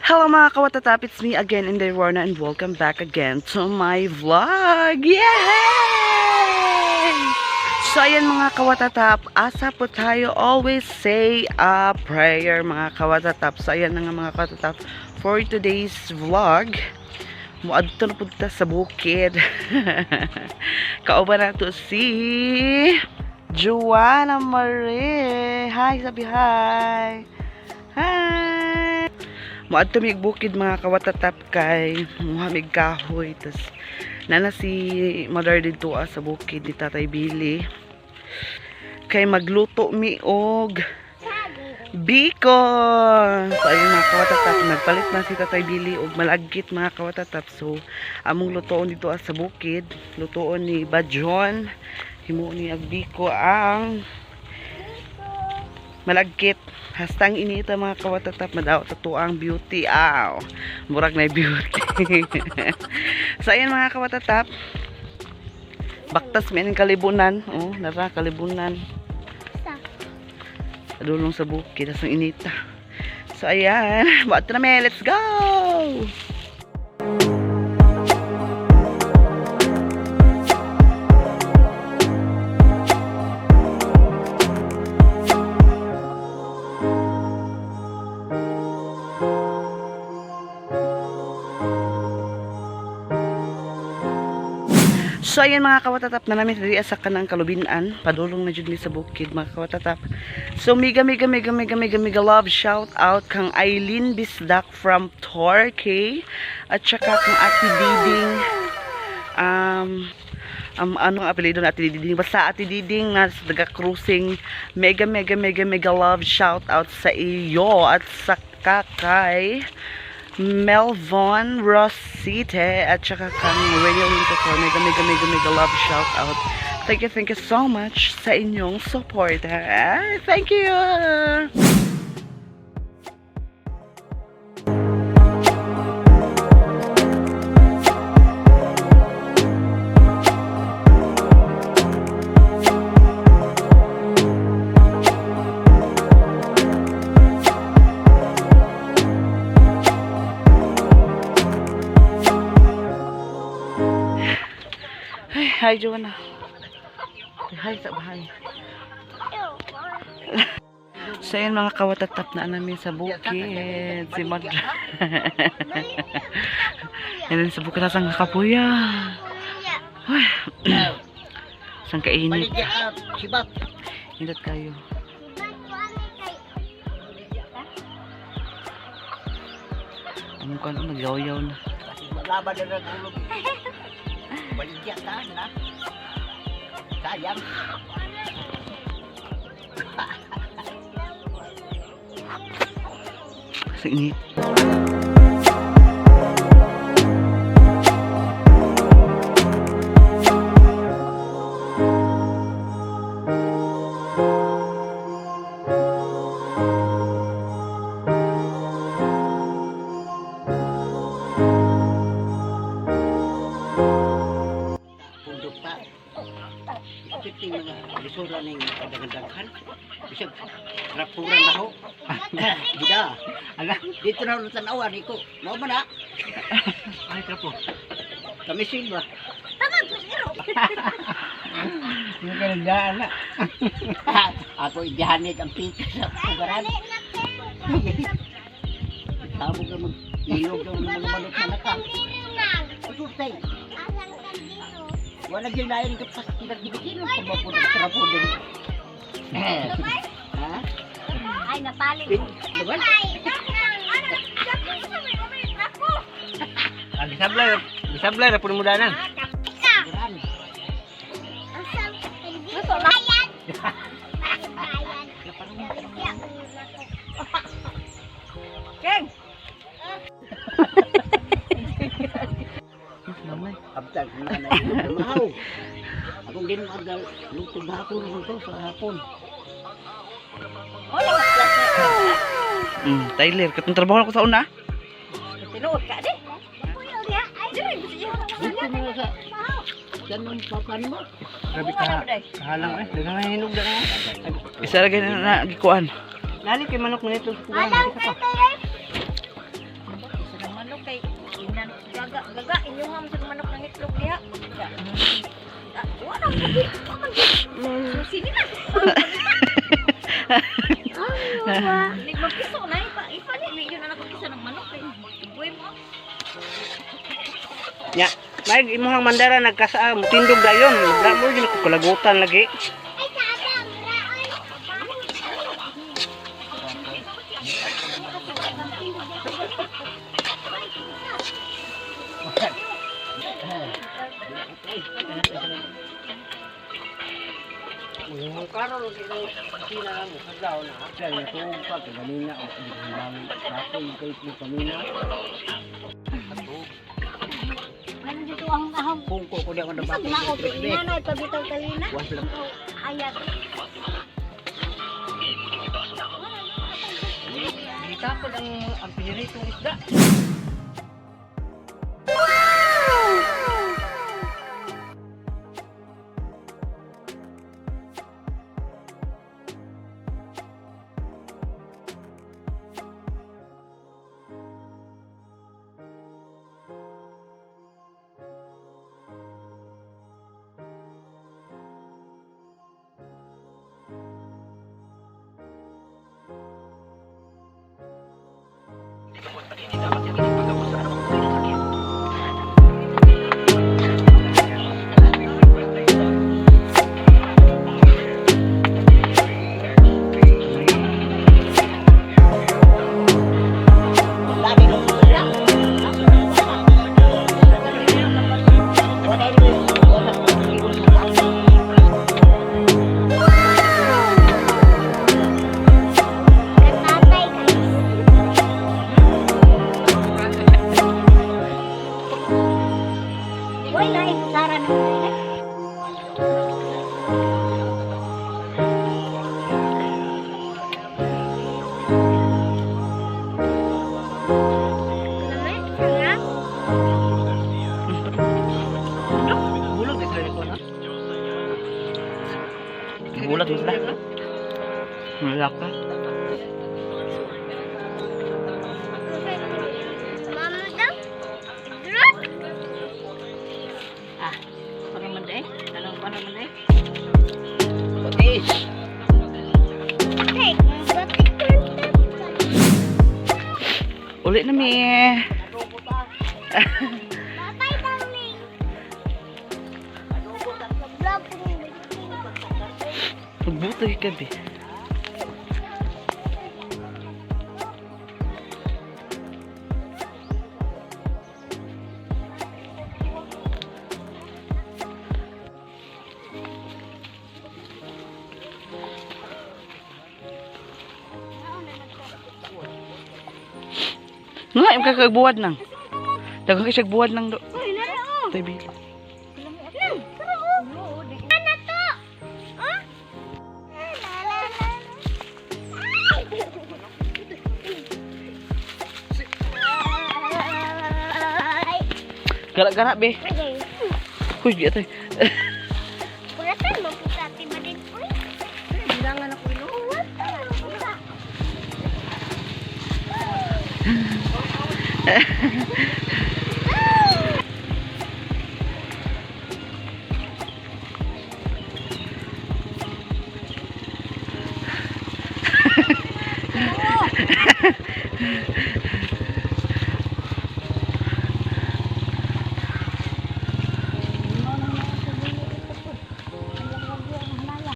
Hello, mga kawatatap, it's me again, Inday Rorna, and welcome back again to my vlog! Yay! So ayan, mga kawatatap, asa po tayo? Always say a prayer, mga kawatatap. So ayan na nga, mga kawatatap, for today's vlog, muadto na pud ta sa bukid. Kauban na to si Joanna Marie. Hi, sabi hi. Hi. Muadto mig bukid, mga kawatatap, kay muhamig kahoy, tas nana si mother didto sa bukid ni Tatay Billy kay magluto mi og biko. So ayun, mga kawatatap, nagpalit na si Tatay Billy og malagkit, mga kawatatap. So among lutoon dito sa bukid, lutoon ni Bajon, himuon ni ag biko ang malagkit. Hastang inita, mga kawatatap, madaot ato ang beauty. Aw, murag na beauty. So ayan, mga kawatatap, baktas mi ang kalibunan. Oh, nara kalibunan. Adulong sa bukid, hastang inita. So ayan, bato na mi, let's go! So ayan, mga kawatatap, na namin diri sa kanang kalubinan. Padulong na jud mi sa bukid, mga kawatatap. So mega mega mega mega mega mega love shout out kang Eileen Bisdak from Torquay at saka kang Ate Diding, anong apelyido na Ate Diding? Basta Ate Diding na sa taga cruising, mega mega mega mega love shout out sa iyo at sa kakay Melvon Rosite at saka kang Radio Lintotor. Mega mega mega mega love shout out. Thank you so much sa inyong support. Ah, thank you! Ay, hi, Joanna. Hi sa bahay. So ayan, mga kawatatap, na namin sa bukid. Si Madra. Yan sa bukid asang nakapuya. Ay. Sang kainit. Sibat. Ingat kayo. Ang mukha nung nagyaw-yaw na. Laban na nagulog. Baligya ta na. Sayang. Sa init. Pundok pa. Isipin mga lisura ning daghan-daghan. Bisag rapuran na ho. Gida. Ala, dito na ulit tanawan ko. Mao man na. Ay, trapo. Kami silba. Yung kanagdaan na. Ako ibihanit ang pika sa pugaran. Sabog ka mag ilog ka mga manok na ka. Usurtay. Wala gyud lain ka pas nagbibikin ko ba po trapo din. Ha? Ay, napaling. Lugan? Ah, gisablay, gisablay na puno mo danan. Pugaran. Keng! Lamay. Abtag na na mahaw. Akong din agal lutog hapon ko sa hapon. Tyler, katong trabaho ko sa una. Tinuod ka di. Dito na sa ganun pa mo. Grabe ka. Kahalang eh. Daghang hinog na. Isa ra na na gikuan. Nali kay manok mo nito. Isa pa. Manguha mo sa manok ng itlog diha. Ah, wala mo gi. Wa man gi. Susi ni na. Nig magpiso na ipa ipalit yun na nagpiso ng manok eh. Buhay mo. Nya, may imong mandara nagkasaa mutindog dayon. Wala mo gyud ko kalagutan lagi. Yung karon sina mo kadlaw na. Kaya tuog pa kay ganina o di ko lang kapoy kay ni paminaw. Ano dito ang ahong Kung ko ko di ako Bisag nabati. na ko inanay pabitaw talina. Was lang. Hayag. Gitapon ang piniritong isda. Wala lain sara na. Bulog di sila ko na. Bulag mo sila. Wala ka. Ah, para man day. Tanong pa naman day. Patis. Uli na mi. Magbuto ka bi. Nga, im kakagbuwad nang. Daghang kay siyag buwad nang do. Uy, nara oh. Tabi. Nang, tara oh. Ano to? Ah? La la la. Gara-gara be. Huy, di atoy. Pulatan mo puta, tiba din uy. Bilangan ako ino. Puta.